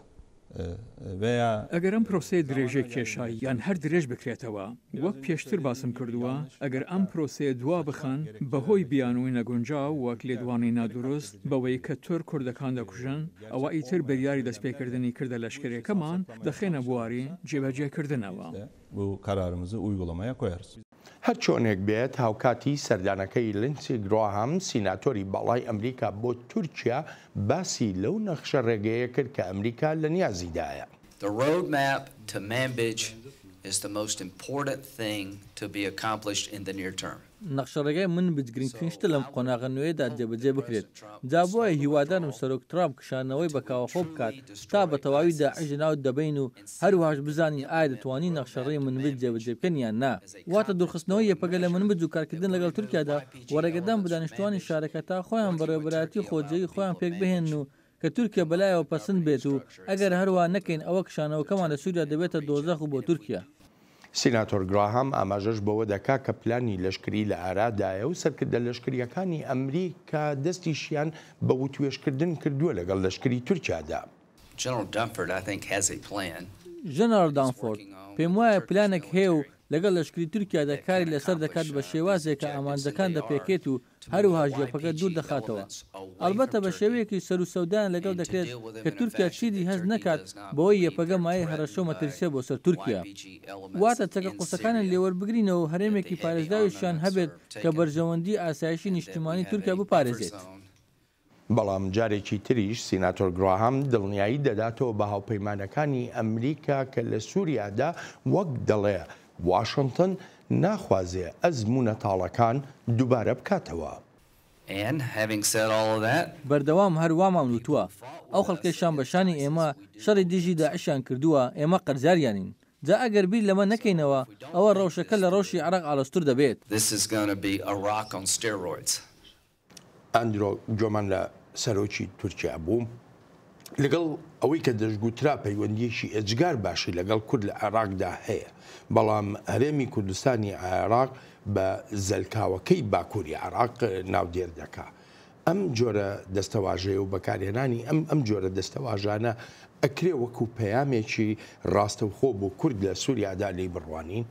veya. ئەگەر ئەم پرۆسەیە درێژەی کێشا یان هەر درێژ بکرێتەوە، وەک پێشتر باسم کردووە، ئەگەر ئەم پرۆسەیە دوا بخەن بەهۆی بیانووی نەگونجاو وەک لێدوانی نادروست بەوەی کە تورک کوردەکان دەکوژن، ئەوا ئیتر بریاری دەستپێکردنی کردە لەشکریەکەمان دەخەینە بواری جێبەجێکردنەوە. Bu kararımızı uygulamaya koyarız. هەرچۆنێک بێت هاوکاتی سەردانەکەی لینسی گراهام سیناتۆری باڵای ئەمریکا بۆ تورکیا باسی لەو نەخشە ڕێگەیە کرد کە ئەمریکا لە نیازیدایە. The road map to Manbij is the most important thing to be accomplished in the near term. نەخشەڕێگای منبج گرنگترین شتە لەم قۆناغە نوێیەدا جێبەجێ بکرێت، جا بۆیە هیوادارم سەرۆک ترامپ کشانەوەی بە کاوەخۆ بکات تا بە تەواوی داعش لەناو دەبەین و هەروەهاش بزانین ئایا دەتوانین نەخشەڕێی منبج جێبەجێ بکەین یان نا، واتە دوورخستنەوەی یەپەگە لە منبج و کارکردن لەگەڵ تورکیادا و ڕێگەدان بە دانیشتووانی شارەکە تا خۆیان بەڕێوەبەرایەتی خۆجێی خۆیان پێکبهێنن و کە تورکیا بەلایەوە پەسند بێت و ئەگەر هەروا نەکەین ئەوە کشانەوەکەمان لە سوریا دەبێتە دۆزەخ و بۆ تورکیا. سیناتۆر گراهام ئاماژەش بەوە دەکا کە پلانی لەشکری لە ئارادایە و سەرکردە لەشکرییەکانی ئەمریکا دەستیشیان بە وتوێژکردن کردووە لەگەڵ لەشکری تورکیادا. General Dunford I think has a plan. ژەنەراڵ دانفۆرد، پێموایە پلانێک هەیە و لەگەڵ لەشکری تورکیادا کاری لەسەر دەکات بە شێوازێک کە ئامانجەکان دەپێکێت و هەروەهاش یەپەگە دوور دەخاتەوە. ئەڵبەتە بە شێوەیەکی سەرو سەودایان لەگەڵ دەکرێت کە تورکیا چیدی هەست نەکات بەوەی یەپەگە مایەی هەڕەشە و مەترسیە بۆ سەر تورکیا. واتە چەکە قورسەکانیان لێوەربگرینەوە و هەرێمێکی پارێزراویشیان هەبێت کە بەرژەوەندی ئاسایشی نیشتیمانی تورکیا بپارێزێت. بەڵام جارێکی تریش سیناتۆر گراهام دڵنیایی دەداتەوە بە هاوپەیمانەکانی ئەمریکا کە لە سوریادا وەک دەڵێ واشنتن ناخوازێ ئەزموونە تاڵەکان دووبارە بکاتەوە. بەردەوام هەر وامان وتووە، ئەو خەڵکەی شان بە شانی ئێمە شەڕی دژی داعشیان کردووە، ئێمە قەرزاریانین. جا ئەگەر بیر لەمە نەکەینەوە، ئەوە ڕەوشەکە لە ڕەوشی عێراق ئاڵۆزتر دەبێت. ئەندرۆ گۆمان لە سەرۆکی تورکیا بوو، لەگەڵ ئەوەی کە دەشگوترا پەیوەندییەکی ئێجگار باشی لەگەڵ کورد لە عێراقدا هەیە، بەڵام هەرێمی کوردستانی عێراق بە زەلکاوەکەی باکووری عێراق ناودێر دەکا. ئەم جۆرە دەستەواژەیە و بەکارهێنانی ئەم ئەم جۆرە دەستەواژانە ئەکرێ وەکوو پەیامێکی ڕاستەوخۆ بۆ کورد لە سووریادا لێی بڕوانین؟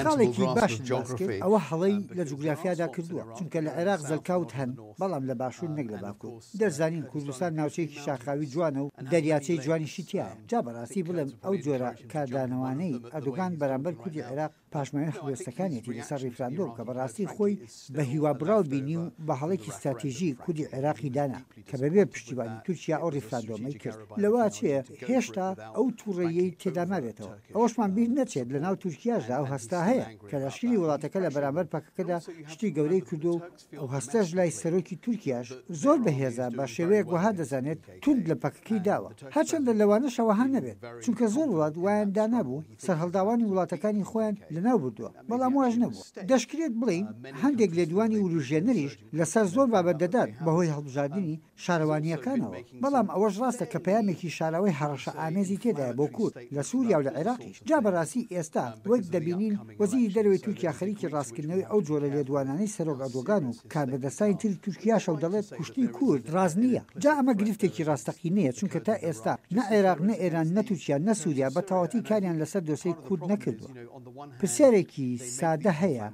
خاڵێکی باشت باس کرد، ئەوە هەڵەی لە جوگرافیادا کردووە، چونکە لە عێراق زەلکاوت هەن، بەڵام لە باشوور نەک لە باکوور. دەشزانین کوردستان ناوچەیەکی شاخاوی جوانە و دەریاچەی جوانیشی تیایە. جا بەڕاستی بڵێم ئەو جۆرە کاردانەوانەی ئەردۆگان بەرامبەر کوردی عێراق پاشماوەی هەڵوێستەکانیەتی لەسەر ڕیفراندۆم کە بەڕاستی خۆی بە هیوابڕاو بینی و بە هەڵەیەکی ستراتیژی کوردی عێراقی دانا کە بەبێ پشتیوانی تورکیا ئەو ڕیفراندۆمەی کرد لەوەئەچێ هێشتا ئەو توڕەییەی تێدا مابێتەوە. ئەوەشمان بیر نەچێت لەناو تورکیاشدا ئەو هەستە هەیە کە لەشکری وڵاتەکە لە بەرامبەر پەکەکەدا شتی گەورەی کردووە و ئەو هەستەش لای سەرۆکی تورکیاش زۆر بەهێزە بە شێوەیەک وەها دەزانێت توند لە پەکەکەی داوە هەرچەندە لەوانەشە وەها نەبێت چونکە زۆر وڵات وایان دانابوو سەرهەڵداوانی وڵاتەکانی خۆیان لەناو بردووە بەڵام واش نەبووە دەشکرێت بڵێین هەندێک لێدوانی وروژێنەریش لەسەر زۆر بابەت دەدات بەهۆی هەڵبژاردنی شارەوانییەکانەوە، بەڵام ئەوەش ڕاستە کە پەیامێکی شاراوەی هەڕەشە ئامێزی تێدایە بۆ کورد لە سوریا و لە عێراقیش. جا بەڕاستی ئێستا وەک دەبینین وەزیری دەرەوەی تورکیا خەریکی ڕاستکردنەوەی ئەو جۆرە لێدوانانەی سەرۆک ئەردۆگان و کاربەدەستانی تری تورکیاشە و دەڵێت کوشتنی کورد ڕاست نییە. جا ئەمە گرفتێکی ڕاستەقینەیە چونکە تا ئێستا نە عێراق نە ئێران نە تورکیا نە سوریا بە تەواوەتی کاریان لەسەر دۆسێی کورد نەکردووە. پرسیارێکی سادە هەیە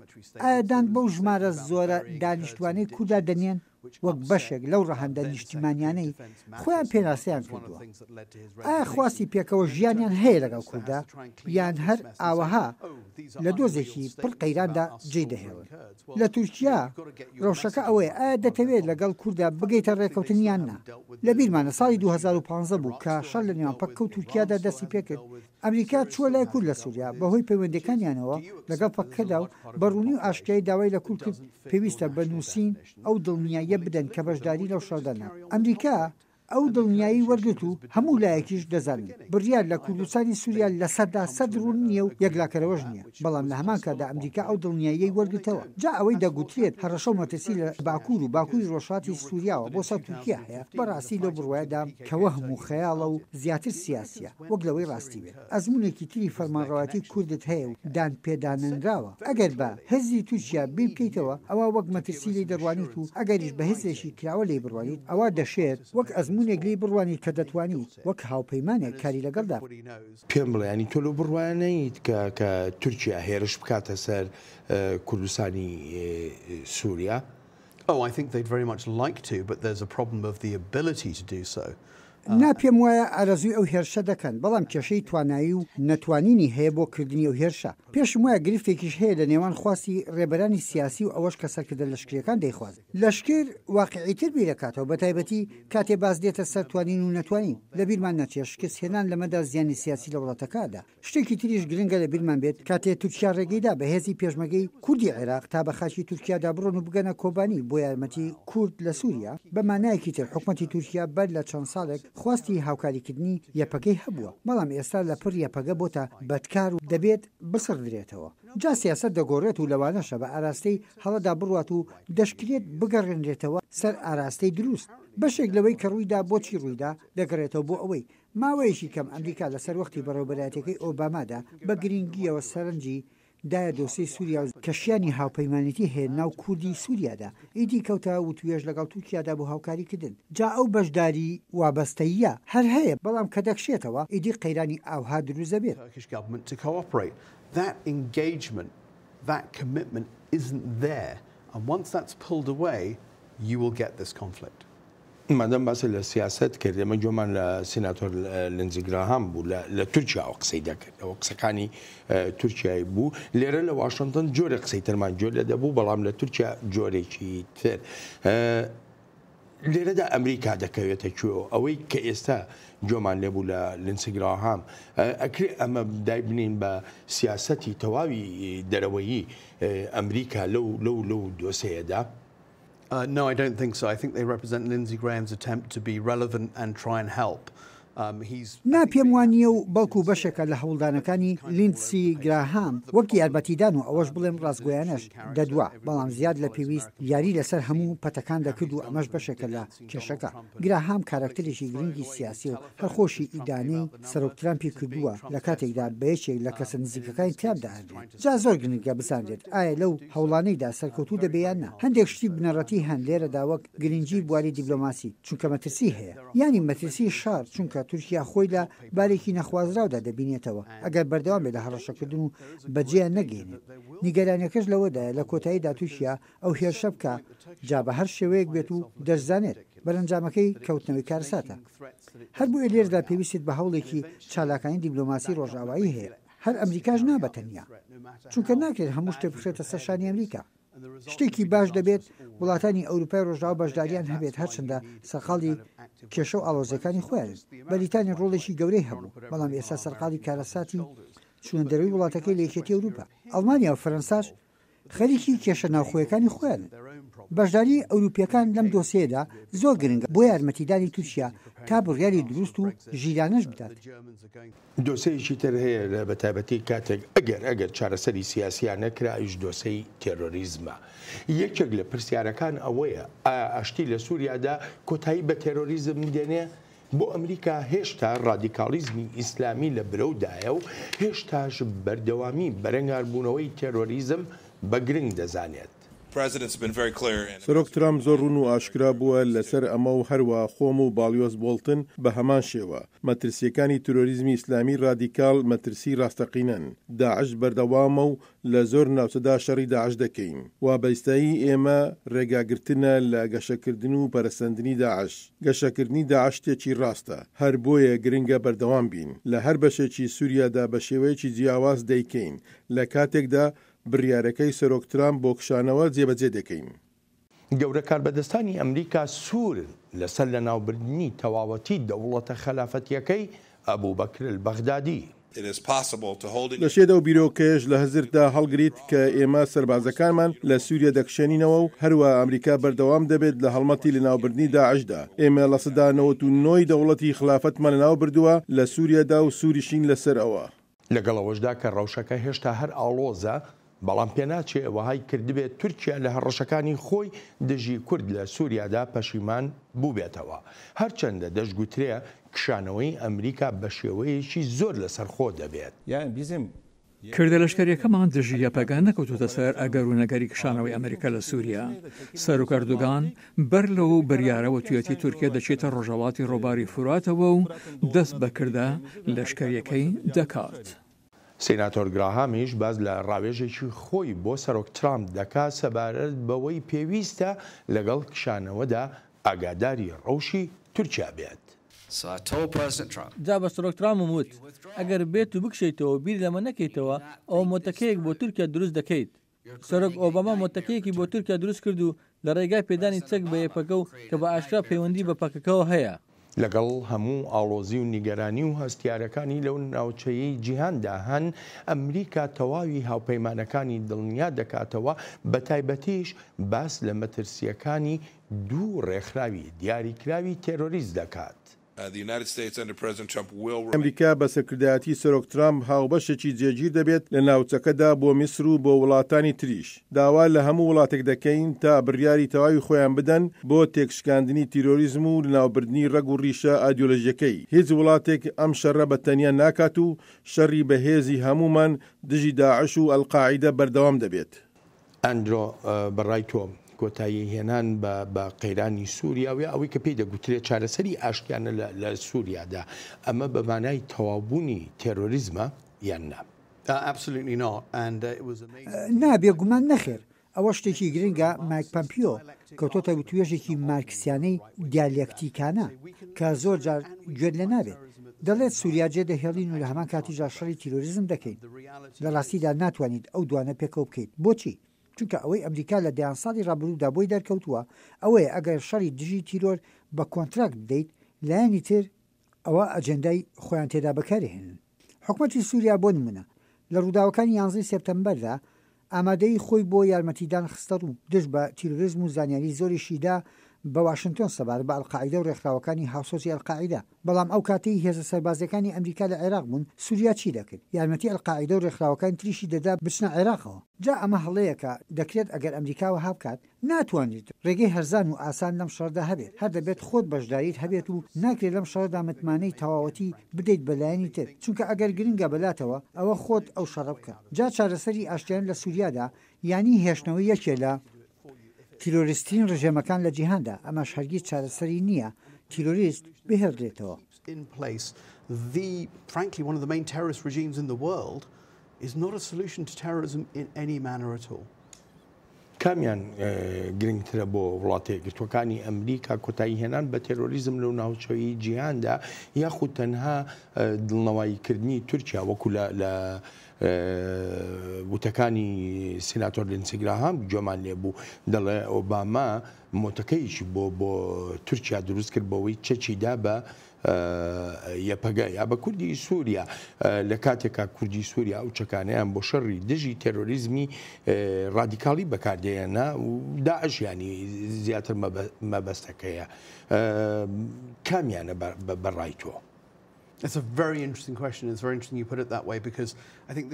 ئایا دان بەو ژمارە زۆرە دانیشتوانەی کوردا دەنێن؟ وەک بەشێک لەو ڕەهەندە نیشتیمانیانەی خۆیان پێناسەیان کردووە. ئایا خواستی پێکەوە ژیانیان هەیە لەگەڵ کوردا یان هەر ئاوەها لە دۆزێکی پڕ قەیراندا جێی دەهێڵن؟ لە تورکیا ڕەوشەکە ئەوەیە ئایا دەتەوێت لەگەڵ کوردا بگەیتە ڕێکەوتن یان نا؟ لە بیرمانە ساڵی 2015 بوو کە شەڕ لە نێوان پەککە و تورکیادا دەستی پێکرد، ئەمریکا چووە لای کورد لە سوریا بەهۆی پەیوەندیەکانیانەوە لەگەڵ پەکەکەدا و بە ڕوونی و ئاشکرایی داوای لە کورد کرد پێویستە بە نووسین ئەو دڵنیاییە بدەن کە بەشداری لەو شەڕدا ناکەن. ئەمریکا ئەو دڵنیایی وەرگرت و هەموو لایەکیش دەزانن بڕیار لە کوردستانی سوریا 100% ڕوون نییە و یەکلاکەرەوەش نییە، بەڵام لە هەمان کاتدا ئەمریکا ئەو دڵنیاییەی وەرگرتەوە. جا ئەوەی دەگوترێت هەڕەشە و مەترسی لە باکوور و باکووری ڕۆژهەڵاتی سوریاوە بۆ سەر تورکیا هەیە، بەڕاستی لەو بڕوایەدام کە وەهم و خەیاڵە و زیاتر سیاسییە وەک لەوەی ڕاستی بێت. ئەزموونێکی تری فەرمانڕەوایەتی کوردت هەیە و دانپێدانەنراوە. ئەگەر بە هزری تورکیا بیر بکەیتەوە ئەوا وەک مەترسی لێی دەڕوانیت و ئەگەریش بە هزرێکی کراوە لێی بڕوانیت ئەوا دەشێت وەک ئەزموونێک لێی بڕوانیت کە دەتوانیت وەک هاوپەیمانێک کاری لەگەڵدا بکەیت. پێم بڵێ یانی تۆ لەو بڕوایە نیت کە کە تورکیا هێرش بکاتە سەر کوردستانی سوریا؟ Oh, I think they'd very much like to, but there's a problem of the ability to do so. نا پێم وایە ئارەزووی ئەو هێرشە دەکەن، بەڵام کێشەی توانایی و نەتوانینی هەیە بۆ کردنی ئەو هێرشە. پێشم وایە گرفتێکیش هەیە لە نێوان خواستی ڕێبەرانی سیاسی و ئەوەش کە سەرکردە لەشکرییەکان دەیخوازن. لەشکر واقیعیتر بیرەکاتەوە، بەتایبەتی کاتێ باس دێتە سەر توانین و نەتوانین. لەبیرمان نەچێت شکستهێنان لەمەدا زیانی سیاسی لە وڵاتەکە ئەدا. شتێکی تریش گرنگە لە بیرمان بێت، کاتێ تورکیا ڕێگەی دا بە هێزی پێشمەگەی کوردی عێراق تا بە خاکی تورکیادا بڕۆن و بگەنە کۆبانی بۆ یارمەتی کورد لە سوریا، بە مانایەکی تر حکومەتی تورکیا بەر لە چەند ساڵێک خواستی هاوکاریکردنی یەپەگەی هەبووە، بەڵام ئێستا لە پڕ یەپەگە بۆتە بەدکار و دەبێت بسڕدرێتەوە. جا سیاسەت دەگۆڕێت و لەوانەشە بە ئاراستەی هەڵەدا بڕوات و دەشکرێت بگەڕێنرێتەوە سەر ئاراستەی دروست. بەشێک لەوەی کە ڕوویدا بۆچی ڕوویدا دەگەڕێتەوە بۆ ئەوەی ماوەیەکی کەم ئەمریکا لە سەروەختی بەڕێوەبەرایەتیەکەی ئۆبامادا بە گرینگییەوە سەرنجی دایە دۆسێی سووریا و کە شیانی هاوپەیمانێتی هەیە ناو کوردی سووریادا ئیدی کەوتە وتوێژ لەگەڵ تورکیادا بۆ هاوکاری کردن. جا ئەو بەشداری وابەستەییە هەر هەیە بەڵام کە دەکشێتەوە ئیدی قەیرانی ئاوها دروست دەبێت. Turkish government to cooperate. That engagement, that commitment isn't there and once that's pulled away you will get this conflict. مادام باست لە سیاسەت کرد، ئێمە گوێمان لە سیناتۆر لینزی گراهام بوو لە تورکیاوە قسەی دەکرد، ئەوە قسەکانی تورکیای بوو. لێرە لە واشنتن جۆرێک قسەی ترمان گوێ لێ دەبوو، بەڵام لە تورکیا جۆرێکی تر. لێرەدا ئەمریکا دەکەوێتە کوێوە؟ ئەوەی کە ئێستا گوێمان لێ بوو لە لینسی گراهام، ئەکرێ ئەمە دایبنین بە سیاسەتی تەواوی دەرەوەیی ئەمریکا لەو لەو لەو دۆسێیەدا؟ No, I don't think so. I think they represent Lindsey Graham's attempt to be relevant and try and help. Um, he's نا پێم وا نییە و بەڵکو بەشێکە لە هەوڵدانەکانی لیندسی گراهام وەک یارمەتیدان و ئەوەش بڵێم ڕاستگۆیانەش دەدوا بەڵام زیاد لە پێویست یاری لەسەر هەموو پەتەکان دەکرد و ئەمەش بەشێکە لە کێشەکە. گراهام کارەکتەرێکی گرنگی سیاسیە و هەر خۆشی ئیدانەی سەرۆک ترامپی کردووە لە کاتێکدا بە یەکێک لە کەسە نزیکەکانی ترامپ دائەنرێت. جا زۆر گرنگە بزانرێت ئایا لەو هەوڵانەیدا سەرکەوتوو دەبێ یان نا. هەندێک شتی بنەڕەتی هەن لێرەدا وەک گرنگی بواری دیبلۆماسی چونکە مەترسی هەیە یانی مەترسی شەڕ چونکە. تورکیا خۆی لە بارێکی نەخوازراودا دەبینێتەوە ئەگەر بەردەوام بێت لە هەڕەشەکردن و بەجێیان نەگەیەنێت. نیگەرانیەکەش لەوەدایە لە کۆتاییدا تورکیا ئەو هێرشە بکا جا بە هەر شێوەیەک بێت و دەشزانێت بەرەنجامەکەی کەوتنەوەی کارەساتە. هەر بۆیە لێرەدا پێویستت بە هەوڵێکی چالاکانی دیبلۆماسی ڕۆژئاوایی هەیە، هەر ئەمریکاش نا بە تەنیا. چونکە ناکرێت هەموو شتێک بخرێتە سەر شانی ئەمریکا. شتێکی باش دەبێت وڵاتانی ئەوروپای ڕۆژئاوا بەشداریان هەبێت هەرچەندە سەرقاڵی کێشە و ئاڵۆزیەکانی خۆیانن. بەریتانیا ڕۆڵێکی گەورەی هەبوو، بەڵام ئێستا سەرقاڵی کارەساتی چوونە دەرەوەی وڵاتەکەی لە یەکێتی ئەوروپا. ئەڵمانیا و فەرەنساش خەریکی کێشە ناوخۆیەکانی خۆیانن. بەشداریی ئەوروپییەکان لەم دۆسێیەدا زۆر گرنگە بۆ یارمەتیدانی تورکیا تا بڕیاری دروست و ژیرانەش بدات. دۆسێیەکی تر هەیە لە بەتایبەتی کاتێک ئەگەر ئەگەر چارەسەری سیاسییان نەکرا ئەویش دۆسێی تێرۆریزمە. یەکێک لە پرسیارەکان ئەوەیە ئایا ئاشتی لە سووریادا کۆتایی بە تێرۆریزم دێنێ؟ بۆ ئەمریکا هێشتا ڕادیکاڵیزمی ئیسلامی لە برەودایە و هێشتاش بەردەوامی بەرەنگاربوونەوەی تێرۆریزم بە گرنگ دەزانێت. سەرۆک ترامپ زۆر ڕوون و ئاشکرا بووە لەسەر ئەمە و هەروا خۆم و باڵیۆز بۆڵتن بە هەمان شێوە. مەترسییەکانی تیرۆریزمی ئیسلامی ڕادیکاڵ مەترسیی ڕاستەقینەن. داعش بەردەوامە و لە زۆر ناوچەدا شەڕی داعش دەکەین. وابەستەیی ئێمە ڕێگاگرتنە لە گەشەکردن و پەرەسەندنی داعش. گەشەکردنی داعش شتێکی ڕاستە، هەر بۆیە گرنگە بەردەوام بین. لە هەر بەشێکی سوریادا بە شێوەیەکی جیاواز دەیکەین، لە کاتێکدا بڕیارەکەی سەرۆک ترامپ بۆ کشانەوە جێبەجێ دەکەین. گەورە کاربەدەستانی ئەمریکا سوورن لەسەر لەناوبردنی تەواوەتی دەوڵەتە خەلافەتیەکەی ئەبوبەکر البەغدادی. دەشێت ئەو بیرۆکەیەش لە هزرتدا هەڵگریت کە ئێمە سەربازەکانمان لە سوریە دەکشێنینەوە و هەروەها ئەمریکا بەردەوام دەبێت لە هەڵمەتی لەناوبردنی داعشدا. ئێمە 99% ی دەوڵەتی خلافەتمان لەناوبردووە لە سوریەدا و سوریشین لەسەر ئەوە. لەگەڵ ئەوەشدا کە ڕەوشەکە هێشتا هەر ئاڵۆزە، بەڵام پێناچێ وەهای کردبێت تورکیا لە هەڕەشەکانی خۆی دژی کورد لە سوریادا پەشیمان بووبێتەوە. هەرچەندە دەشگوترێ کشانەوەی ئەمریکا بەشێوەیەکی زۆر لەسەرخۆ دەبێت. کردە لەشکەریەکەمان دژی یەپەگە نەکەوتۆتە سەر ئەگەر و نەگەری کشانەوەی ئەمریکا لە سوریا. سەرۆک ئەردۆگان بەر لەو بریارە وتویەتی تورکیا دەچێتە ڕۆژهەڵاتی ڕوباری فوراتەوە و دەست بە کردە لەشکەریەکەی دەکات. سیناتۆر گراهامیش باس لە ڕاوێژێکی خۆی بۆ سەرۆک ترامپ دەکات سەبارەت بەوەی پێویستە لەگەڵ کشانەوەدا ئاگاداری ڕەوشی تورکیا بێت. جا بە سەرۆک ترامپم وت، ئەگەر بێت و بکشێیتەوە و بیر لەمە نەکەیتەوە، ئەوە مۆتەکەیەک بۆ تورکیا دروست دەکەیت. سەرۆک ئۆباما مۆتەکەیەکی بۆ تورکیا دروست کرد و لە ڕێگای پێدانی چەک بە یەپەگە و کە بە ئاشکرا پەیوەندی بە پەکەکەوە هەیە. لەگەڵ هەموو ئاڵۆزی و نیگەرانی و هەستیارەکانی لەو ناوچەیەی جیهاندا هەن، ئەمریکا تەواوی هاوپەیمانەکانی دڵنیا دەکاتەوە، بەتایبەتیش باس لە مەترسییەکانی دوو ڕێکخراوی دیاریکراوی تێرۆریست دەکات. ئەمریکا بە سەرکردایەتی سەرۆک ترامپ هاوبەشێکی جێگیر دەبێت لە ناوچەکەدا بۆ میسر و بۆ وڵاتانی تریش. داوا لە هەموو وڵاتێک دەکەین تا بڕیاری تەواوی خۆیان بدەن بۆ تێکشکاندنی تیرۆریزم و لەناوبردنی ڕەگ و ڕیشە ئایدیۆلۆژیەکەی. هیچ وڵاتێک ئەم شەڕە بە تەنیا ناکات و شەڕی بەهێزی هەموومان دژی داعش و ئەلقاعیدە بەردەوام دەبێت. ئەندرۆ، بە ڕای تۆ کۆتایی هێنان بە بە قەیرانی سووریا و یا ئەوەی کە پێی دەگوترێت چارەسەری ئاشتیانە لە لە سووریادا، ئەمە بە مانای تەواوبوونی تێرۆریزمە یان نا؟ نا، بێگومان نەخێر. ئەوە شتێکی گرنگە مایک پەمپیۆ کەوتۆتە وتوێژێکی مارکسیانەی دیالێکتیکانە کە زۆر جار گوێت لێ نابێت. دەڵێت سوریا جێدەهێڵین و لە هەمان کاتیشدا شەڕی تیرۆریزم دەکەین. لە ڕاستیدا ناتوانیت ئەو دوانە پێکەوە بکەیت. بۆچی؟ چونکە ئەوەی ئەمریکا لە دەیان ساڵی ڕابردوودا بۆی دەرکەوتووە ئەوەیە ئەگەر شەڕی دژی تیرۆر بە کۆنتراکت بدەیت لایەنی تر ئەوا ئەجێندای خۆیان تێدا بەکارئەهێنن. حکومەتی سوریا بۆ نمونە لە ڕووداوەکانی یانزەی سێپتەمبەردا ئامادەیی خۆی بۆ یارمەتیدان خستەڕوو دژ بە تیرۆریزم و زانیاری زۆریشی دا بە واشنتۆن سەبارەت بە ئەلقاعیدە و ڕێکخراوەکانی هاوسۆزی ئەلقاعیدە. بەڵام ئەو کاتەی هێزە سەربازیەکانی ئەمریکا لە عێراق بوون سوریا چی دەکرد؟ یارمەتی ئەلقاعیدە و ڕێکخراوەکانی تریشی دەدا بچنە عێراقەوە. جا ئەمە هەڵەیەکە دەکرێت ئەگەر ئەمریکا وەها بکات ناتوانرێت ڕێگەی هەرزان و ئاسان لەم شەڕەدا هەبێت، هەر دەبێت خۆت بەشداریت هەبێت و ناکرێت لەم شەڕەدا متمانەی تەواوەتی بدەیت بە لایەنی تر، چونکە ئەگەر گرنگە بەلاتەوە ئەوە خۆت ئەو شەڕە بکە. جا چارەسەری ئاشتیانە لە سوریادا یانی هێشتنەوەی یەکێ لە تیرۆریستترین ڕژێمەکان لە جیهاندا، ئەمەش هەرگیز چارەسەری نییە تیرۆریست بهێڵدرێتەوە. In place the frankly one of the main terrorist regimes in the world is not a solution to terrorism in any manner at all. کامیان گرنگترە بۆ وڵاتە یەکگرتووەکانی ئەمریکا، کۆتایی هێنان بە تێرۆریزم لەو ناوچەی جیهاندا یاخود تەنها دڵنەواییکردنی تورکیا وەکو لە لە وتەکانی سیناتۆر لینسی گراهام گوێمان لێ بوو دەڵێ ئۆباما مۆتەکەیەکی بۆ بۆ تورکیا دروست کرد بەوەی چەکی دا بە یەپەگە یا بە کوردی سووریا لە کاتێکا کوردی سووریا ئەو چەکانەیان بۆ شەڕی دژی تێرۆریزمی ڕادیکاڵی بەکاردێنە و داعش ینی زیاتر مەبەستەکەیە کامیانە بەڕای تۆ؟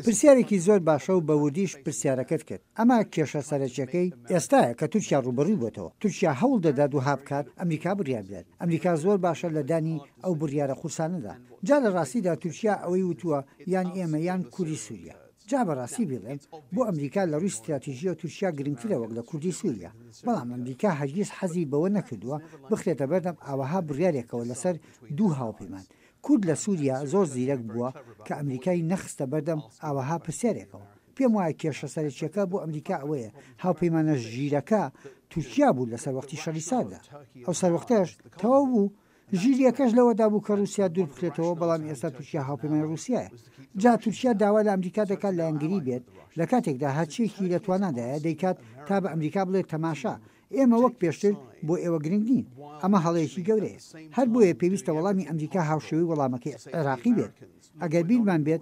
پرسیارێکی زۆر باشە و بە وردیش پرسیارەکەت کرد. ئەمە کێشە سەرەکیەکەی ئێستایە کە تورکیا ڕووبەڕووی بۆتەوە. تورکیا هەوڵ دەدات وەها بکات ئەمریکا بڕیار بدات. ئەمریکا زۆر باشە لە دانی ئەو بڕیارە قورسانەدا. جا لە ڕاستیدا تورکیا ئەوەی وتووە یان ئێمە یان کوردی سوریا. جا بە ڕاستی بیڵێم بۆ ئەمریکا لە ڕووی ستراتیژیەوە تورکیا گرنگترە وەک لە کوردی سوریا. بەڵام ئەمریکا هەرگیز حەزی بەوە نەکردووە بخرێتە بەردەم ئاوەها بڕیارێکەوە لەسەر دوو هاوپەیمان. کورد لە سوریا زۆر زیرەک بووە کە ئەمریکای نەخستە بەردەم ئاوەها پرسیارێکەوە. پێم وایە کێشە سەرەکیەکە بۆ ئەمریکا ئەوەیە هاوپەیمانە ژیرەکە تورکیا بوو لە سەروەختی شەڕی ساردا. ئەو سەروەختەش تەواو بوو. ژیریەکەش لەوەدا بوو کە ڕوسیا دوور بخرێتەوە، بەڵام ئێستا تورکیا هاوپەیمانی ڕوسیایە. جا تورکیا داوا لە ئەمریکا دەکات لایەنگری بێت، لە کاتێکدا هەرچیەکی لە توانادایە دەیکات تا بە ئەمریکا بڵێت تەماشا ئێمە وەک پێشتر بۆ ئێوە گرنگ نین. ئەمە هەڵەیەکی گەورەیە. هەر بۆیە پێویستە وەڵامی ئەمریکا هاوشێوەی وەڵامەکەی عێراقی بێت. ئەگەر بیرمان بێت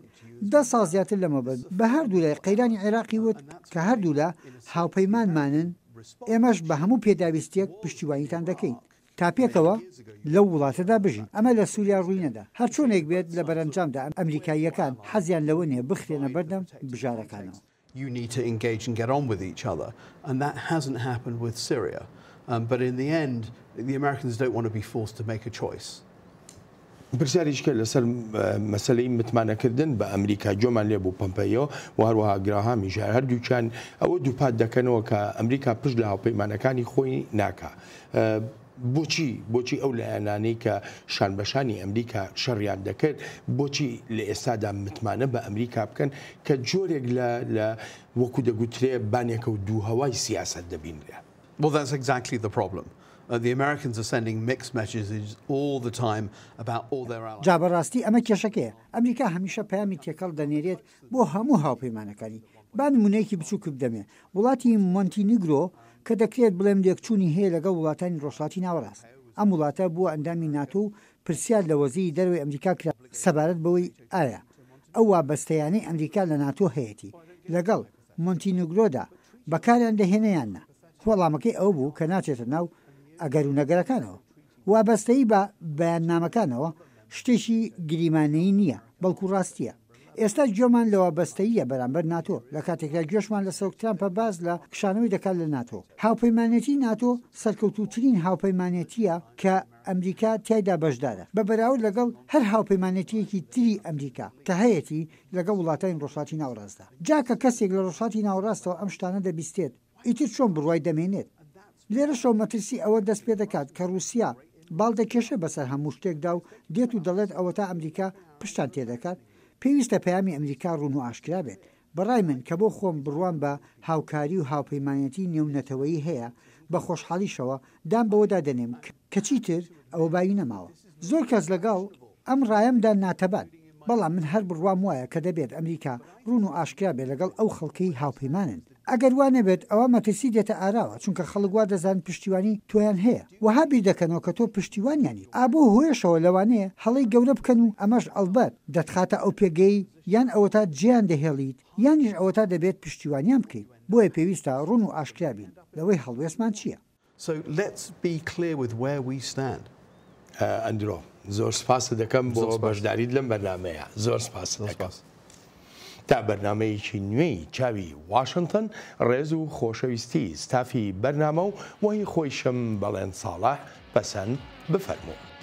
دە ساڵ زیاتر لەمەوبەر بە هەردوولای قەیرانی عێراقی وت کە هەردوولا هاوپەیمانمانن، ئێمەش بە هەموو پێداویستییەک پشتیوانیتان دەکەین. تا پێکەوە لەو وڵاتەدا بژین. ئەمە لە سوریا ڕووی نەدا. هەرچۆنێک بێت لە بەرەنجامدا ئەمریکاییەکان حەزیان لەوە نییە بخرێنە بەردەم بژارەکانەوە. You need to engage and get on with each other and that hasn't happened with Syria. But in the end the Americans don't want to be forced to make a choice. پرسیاریش کرد لەسەر مەسەلەی متمانەکردن بە ئەمریکا، گوێمان لێ بوو پەمپەیۆ و هەروەها گراهامیش هەردووکیان ئەوە دووپات دەکەنەوە کە ئەمریکا پشت لە هاوپەیمانەکانی خۆی ناکا. بۆچی بۆچی ئەو لایەنانەی کە شانبەشانی ئەمریکا شەڕیان دەکرد بۆچی لە ئێستادا متمانە بە ئەمریکا بکەن کە جۆرێک لە لە وەکو دەگوترێ بانێکە و دوو هەوای سیاسەت دەبینرێ؟ Well that's exactly the problem. The Americans are sending mixed messages all the time about all their allies. جا بەڕاستی ئەمە کێشەکەیە، ئەمریکا هەمیشە پەیامی تێکەڵ دەنێرێت بۆ هەموو هاوپەیمانەکانی. با نمونەیەکی بچوکت بدەمێ، وڵاتی مۆنتینیگرۆ کە دەکرێت بڵێم لێکچوونی هەیە لەگەڵ وڵاتانی ڕۆژهەڵاتی ناوەڕاست. ئەم وڵاتە بووە ئەندامی ناتۆ و پرسیار لە وەزیری دەرەوەی ئەمریکا کرا سەبارەت بەوەی ئایا ئەو وابەستەیانەی ئەمریکا لە ناتۆ هەیەتی لەگەڵ مۆنتینیگرۆدا بەکاریان دەهێنێ یان نا؟ وەڵامەکەی ئەوە بوو کە ناچێتە ناو ئەگەر و نەگەرەکانەوە. وابەستەیی بە بەیاننامەکانەوە شتێکی گریمانەیی نییە، بەڵکو ڕاستییە. ئێستا گوێمان لە وابەستەییە بەرامبەر ناتۆ، لە کاتێکدا گوێشمان لە سەرۆک ترامپە باس لە کشانەوەی دەکات لە ناتۆ. هاوپەیمانێتی ناتۆ سەرکەوتووترین هاوپەیمانێتییە کە ئەمریکا تیایدا بەشدارە، بە بەراورد لەگەڵ هەر هاوپەیمانێتییەکی تری ئەمریکا کە هەیەتی لەگەڵ وڵاتانی ڕۆژهەڵاتی ناوەڕاستدا. جا کە کەسێک لە ڕۆژهەڵاتی ناوەڕاستەوە ئەم شتانە دەبیستێت، ئیتر چۆن بڕوای دەمێنێت؟ لێرەشەوە مەترسی ئەوە دەست پێدەکات کە ڕووسیا باڵ دەکێشێ بەسەر هەموو شتێکدا و دێت و دەڵێت ئەوەتا ئەمریکا پشتان تێدەکات. پێویستە پەیامی ئەمریکا ڕوون و ئاشکرا بێت. بەڕای من کە بۆ خۆم بڕوام بە هاوکاری و هاوپەیمانێتی نێونەتەوەیی هەیە، بە خۆشحاڵیشەوە دان بەوەدا دەنێم کە چیتر ئەوە باوی نەماوە. زۆر کەس لەگەڵ ئەم ڕایەمدا ناتەبان، بەڵام من هەر بڕوام وایە کە دەبێت ئەمریکا ڕوون و ئاشکرا بێت لەگەڵ ئەو خەڵکەی هاوپەیمانن. ئەگەر وا نەبێت ئەوا مەترسی دێتە ئاراوە، چونکە خەڵک وا دەزانن پشتیوانی تۆیان هەیە، وەها بیر دەکەنەوە کە تۆ پشتیوانیانیت، ئا بەو هۆیەشەوە لەوانەیە هەڵەی گەورە بکەن و ئەمەش ئەڵبەت دەتخاتە ئەو پێگەیەی یان ئەوەتا جێیان دەهێڵیت یانیش ئەوەتا دەبێت پشتیوانیان بکەیت، بۆیە پێویستە ڕوون و ئاشکرا بین لەوەی هەڵوێستمان چییە. So let's be clear with where we stand. ئەندرۆ زۆر سپاست دەکەم بۆ بەشداریت لەم بەرنامەیە زۆر سپاست دەکەم. تا بەرنامەیەکی نوێی چاوی واشنتن ڕێز و خۆشەویستی ستافی بەرنامە و وەهی خۆیشم بەڵێن ساڵح پەسەند بفەرموو.